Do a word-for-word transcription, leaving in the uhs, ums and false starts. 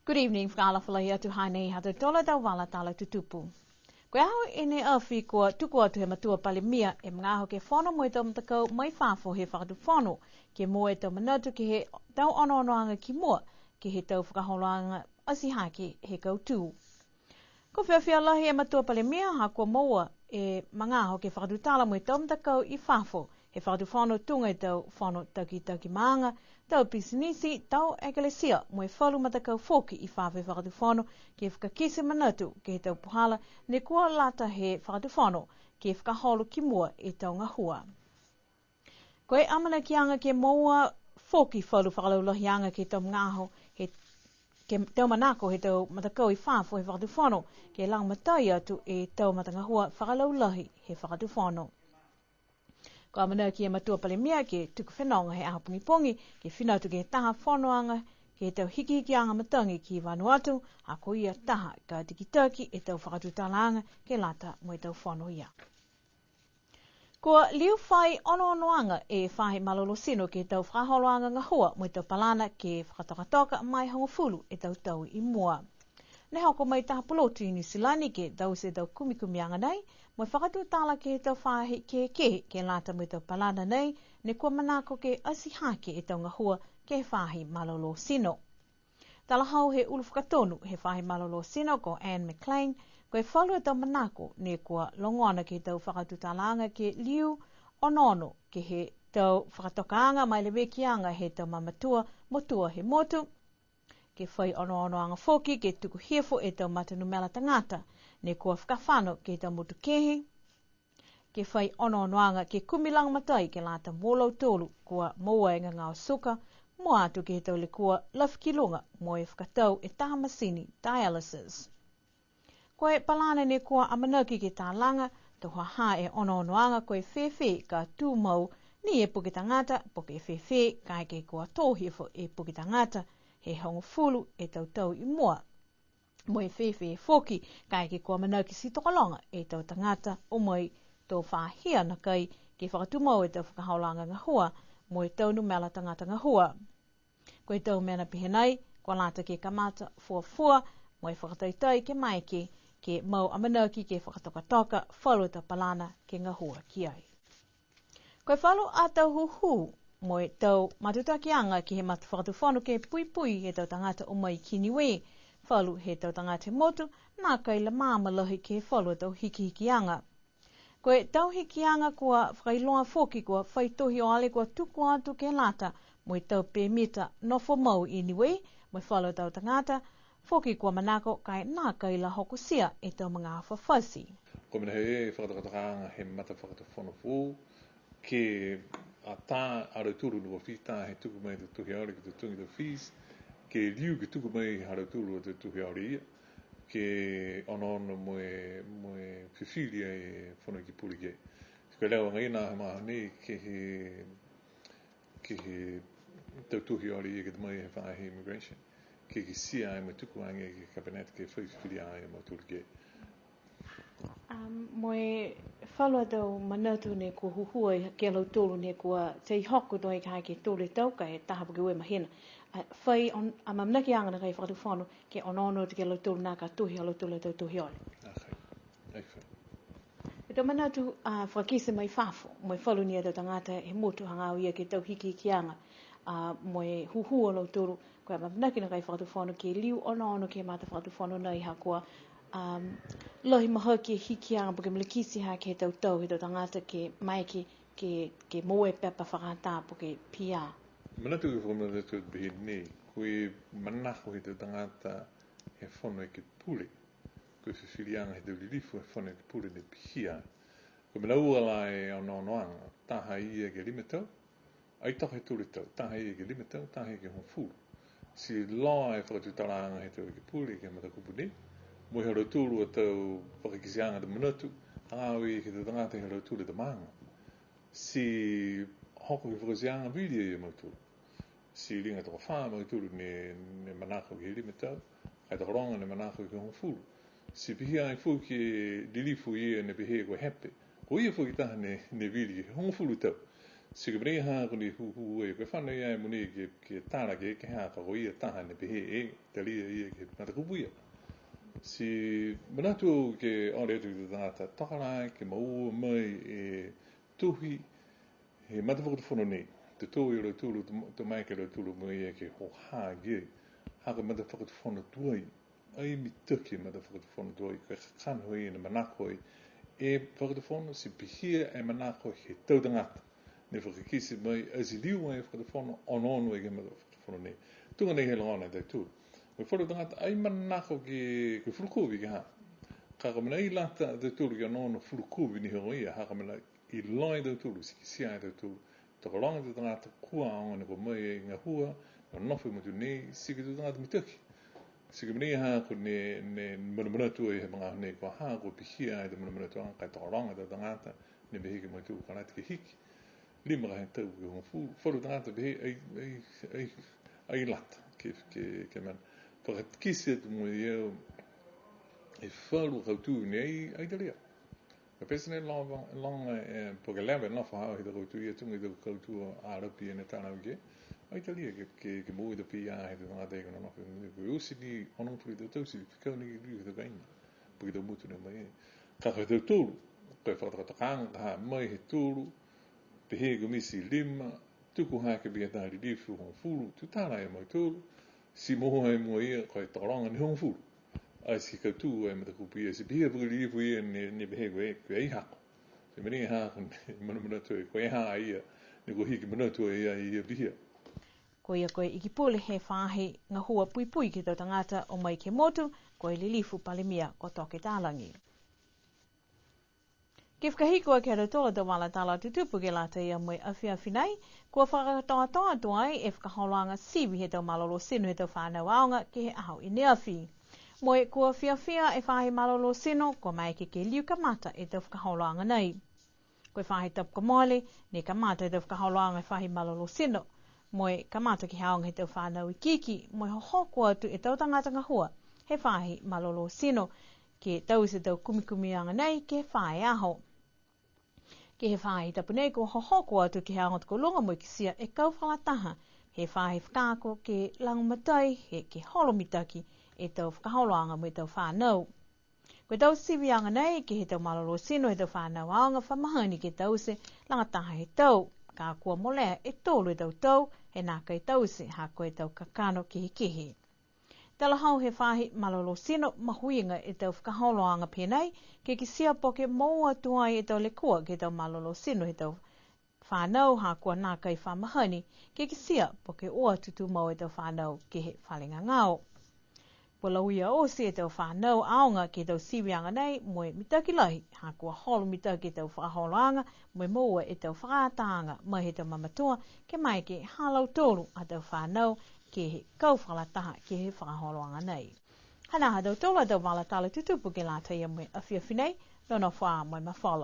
Good evening, fakaalofa lahi atu, hanei ha tautolu a tau vala tala tutupu. Ko e aho i ne afi kua tuku atu he matua Palemia e magaaho ke fono mo e tau matakau mai fafo he Fakatufono, ke moua e tau manatu ke he tau onoonoaga ki mua, ke he tau fakaholoaga atihake he kautū. Kua fiafia lahi e matua Palemia ha kua moua e magaaho ke fakatutala mo e tau matakau i fafo he Fakatufono, tuga e tau fono takitaki maaga, tau pisinisi, tau ekalesia, mo e falu matakau foki i fafo he Fakatufono, ke fakakite manatu ke he tau puhala ne kua lata he Fakatufono ke fakaholo ki mua e tau gahua. Ko e amanakiaga ke moua foki falu fakalaulahiaga ke he tau magaaho, he, ke he tau manako he tau matakau i fafo he Fakatufono, ke lagomatai atu e tau matagahua fakalaulahi he Fakatufono. Kua amanaki e matua Palemia ke tuku fenoga he aho pogipogi, ke fina atu ke he taha fonoaga ke he tau hikihikiaga matagi ki Vanuatu, ha ko ia taha ka takitaki e tau fakatutalaaga ke lata mo e tau fono ia. Kua liu fai onoonoaga e Faahi Malolō Tino ke he tau fakaholoaga gahua mo e tau palana ke fakatokatoka mai hogofulu e tau tau i mua. Ne hoko mai taha pulotu i Niu Silani ke taute e tau kumikumiaga nei, mo e fakatutala ke he tau faahi kehekehe ke lata mo e tau palana nei, ne kua manako ke atihake e tau gahua ke he Faahi Malolō Tino. Talahau he ulu fakatonu he Faahi Malolō Tino ko Anne McLean, ko e falu a tau manako ne kua logona ke he tau fakatutalaaga ke liu onoono ke he tau fakatokaaga mo e levekiaga he tau mamatua motua he motu. Ke fai onoonoaga foki ke tuku hifo e tau matanumela tagata ne kua fakafano ke he tau motu kehe. Ke fai onoonoaga ke kumi lagomatai ke lata mo lautolu kua moua e gagao suka, mua atu ke he tau lekua lafi ki luga mo e fakatau e taha masini dialysis. Ko e palana ne kua amanaki ke talaga, to ha ha e onoonoaga ko e fēfē ka tumau ni e puke tagata, po ke fēfē kaeke kua tō hifo e puke tagata he hogofulu e tau tau i mua. Mo e fēfē foki, kaeke kua manako ke ti tokologa e tau tagata o mai to fahia nakai ke fakatumau e tau fakaholoaga gahua mo e tau numela tagata gahua. Ko e tau mena pehē nai, kua lata ke kamata fuafua mo e fakataitai ke maeke ke mau amanaki ke fakatokatoka falu tau palana ke gahua ki ai. Ko e falu a tau hūhū mo e tau matutakiaga ke he matafakatufono ke puipui e tau tagata o mai ki Niue. Falu he tau tagata he motu, nakai la maama lahi ke he falu a tau hikihikiaga. Ko e tau hikiaga kua fakailoa foki kua fai tohi ole kua tuku atu ke lata mo e tau pemita nofo mau i Niue, mo e falu a tau tagata foki kua manako ka e nakai la hokotia e tau magaaho fafati. Ko e mena he fakatokatokaaga he matafakatufono foou, ke atā a lautolu ne kua fita he tuku mai e tau tohi ole ke totogi e tau fees, ke liu ke tuku mai ha lautolu a tau tohi ole ia, ke onoono mo e, mo e fifili ai e Fono Ekepule ki ai. Ko e leo agaia he magaaho nei ke he, ke he tau tohi ole ia ke ta mai he faahi immigration, ke kitia ai mo e tuku age ke he Cabinet ke fai fifili ai a mautolu ki ai. Um, mo e falu a tau manatu ne kua hūhū ai ki a lautolu ne kua tei hoko tuai ka ke tolu e tau ka e taha po ke ua e mahina. A, fai on-, amaamanakiaga nakai he fakatufono ke onoono atu ki a lautolu nā ka tohi ha lautolu a tau tohi ole. Okay. Excellent. E tau manatu, a, fakakite mai fafo, mo e falu ni a tau tagata he motu hagaao ia ke he tau hikihikiaga, a, mo e hūhū a lautolu, ko e amaamanaki nakai he fakatufono ke liu onoono ke he matafakatufono nei ha kua, um, lahi mahaki e hikiaga po ke malikiti hake he tau tau he tau tagata ke maeke ke, ke moua e pepa fakaatā po ke P R. Manatu ke fakamanatu atu pehē nei, ko e manako he tau tagata he Fono Ekepule, ko e fifiliaga he tau lilifu he Fono Ekepule ne pihia. Ko e mena ua la e onoonoaga, taha ia ke lima tau, ai toka he tolu tau, taha ia ke lima tau, taha ia ke hogofulu. Ti loa e fakatutalaaga he tau ekepule ke he matakupu nei, mo e ha lautolu a tau fakakiteaga tau manatu, hagaao ia ke he tau tagata he ha lautolu a tau maaga. Ti hoko ke he fakakiteaga vili a mautolu. Ti liga tokofā a mautolu ne, ne manako ke he lima tau, ka e tokologa ne manako ke he hogofulu. Ti pihia ai foki e lilifu ia ne pehē ko Hepe. Ko ia foki taha ne, ne vili ke he hogofulu tau. Ti ko e mena ia ha ko e hūhū e, ko e fano ia e mogonei ke, ke tala ke, ke ha ka ko ia taha ne pehē e, talia ia ke he matakupu ia. Ti manatu au ke ole atu ke he tau tagata, toka lā ke moua mai e tohi he matafakatufono nei. Tutū ia lautolu, to, to mai ke lautolu mo ia ke hoha ki ai. Ha ko e matafakatufono tuai, ai mitaki e matafakatufono tuai, ko e kakano ia ne manako ai e fakatufono, ti pihia e manako he tau tagata ne fakakite mai, ati liu ai e fakatufono, onoono ai ke he matafakatufono nei. Tuga nei he logona e tautolu. Ko e falu tagata ai manako ke, ke fulukovi ke ha. Ka ko e mena ai lata a tautolu ke onoono fulukovi ni he o ia, ha ko e mena iloa e tautolu, ti kitia e tautolu. Tokologa e tau tagata kua aoga ne kua mai e gahua, nonofo he motu nei, ti ko e tau tagata mitaki. Ti ko e mena ia ha ko e ne, ne manamanatu ai he magaaho nei, kua ha kua pihia e tau manamanatuaga, ka e tokologa e tau tagata, ne pehē ke mautolu ka lata ke hiki. Lima ka he tau ke hogofulu, falu tagata pehē ai, ai, ai, ai lata, ke, ke, ke mena. Fakakite atu mo ia e falu kautū nei ai, ai talia. Ka pete nei loga, loga, e, po ke leva e nofo haau he tau kautū ia tuga e tau kautū a Arapi ne tala au ke. Ai talia ke, ke, ke moua e tau pihia he tau tagata ia ke nonofo, ko e oti ni onogofulu e tau tau ti fekau ni ke liu he tau kaina. Po ke tau motu ne mai. Ka ko e tautolu, ko e fakatokatokaaga ka ha mai he tolu, pehē e komiti lima, tuku hake e pihia taha lilifu hogofulu, tutala e mautolu, ti moua e mua ia, ko e tokologa ni hogofulu. Ai ti kautū e matakupu ia, ti pihia e fakalilifu ia ne, ne pehē ko e, ko e ai hako. Ti mena ia ha ko e manamanatu ai, ko e ha ia, ne kua hiki manatu ai ia pihia. Ko ia ko e Iki Pule he faahi gahua puipui ke he tau tagata o mai ke he motu, ko e Lilifu Palemia ko Toke Talagi. Ke fakahiku aki ha tautolu a tau vala tala tutupu ke lata ia mo e afiafi nei, kua fakakatoatoa atu ai e fakaholoaga sivi he tau malolō tino he tau fanau aoga ke he aho i neafi. Mo e kua fiafia e faahi malolō tino, kua maeke ke liu kamata e tau fakaholoaga nei. Ko e faahi tapu kua mole, ne kamata e tau fakaholoaga he faahi malolō tino, mo e kamata ke he aoga he tau fanau ikiiki, mo e hohoko atu e tau tagata gahua he faahi malolō tino, ke taute e tau kumikumiaga nei ke he fā e aho. Ke he faahi tapu nei kua hohoko atu ke he aoga tokoluga mo e kitia e kau fakalataha he faahi fakaako ke lagomatai he ke holo mitaki e tau fakaholoaga mo e tau fanau. Ko e tau siviaga nei ke he tau malolō tino he tau fanau aoga fa mahani ke taute lagataha he tau. Ka kua molea e tolu e tau tau he nākai taute ha ko e tau kakano kehekehe. Talahau he faahi malolō tino mahuiga e tau fakaholoaga pehē nei, ke kitia po ke moua atu ai e tau lekua ke he tau malolō tino he tau fanau ha kua nākai fa mahani, ke kitia po ke o atu tumau e tau fanau ke he fale gagao. Kua lauia oti e tau fanau aoga ke he tau siviaga nei, mo e mitaki lahi, ha kua holo mitaki e tau fakaholoaga, mo e moua e tau fakaataaga mai he tau mamatua, ke maeke ha lautolu a tau fanau ke he kau fakalataha ke he fakaholoaga nei. Hanā ha tautolu a tau vala tala tutupu ke lata ia mo e afiafi nei, nonofo ā mo e mafola.